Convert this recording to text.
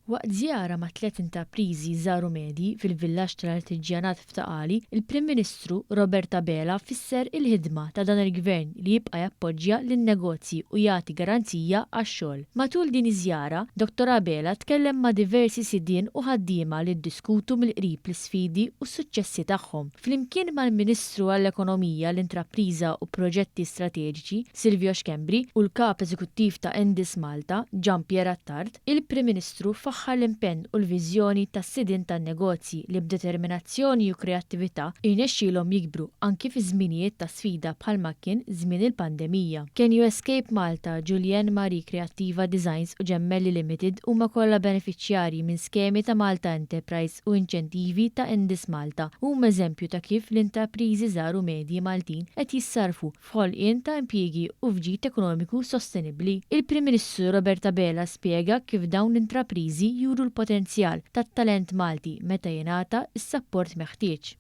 Waqt żjara ma' tlett intrapriżi żgħar u medji fil-villaġġ tal-artiġjanat f'Ta' Qali, il-Prim Ministru Robert Abela fisser il-ħidma ta' dan il-Gvern li jibqa' jappoġġja lin-negozji u jagħti garanzija għax-xogħol. Matul din iż-żjara, Dottor Abela tkellem ma' diversi sidien u ħaddiema li ddiskutu mill-qrib l-isfidi u s-suċċessi tagħhom. Flimkien mal-Ministru għall-Ekonomija, l-Intrapriża u Proġetti Strateġiċi, Silvio Schembri, u l-Kap Eżekuttiv ta' Endis Malta, Jean Pierre Attard, Il-Prim Ministru faħħar l-impenn u l-viżjoni tas-sidien tan-negozji li b'determinazzjoni u kreattività rnexxielhom jikbru anki fi żminijiet ta' sfida bħalma kien żmien il-pandemija. Can You Escape Malta, Julienne Marie Creattiva Designs u Gemmelli Limited huma kollha benefiċjarji minn skemi ta' Malta Enterprise u inċentivi ta' Indis Malta u huma eżempju ta' kif l-intrapriżi żgħar u medji Maltin qed jissarrfu f'ħolqien ta' impjiegi u f'ġid ekonomiku sostenibbli. Il-Prim Ministru Robert Abela spjega kif dawn l-intrapriżi juru l-potenzjal tat-talent Malti meta jingħata s-sapport meħtieġ.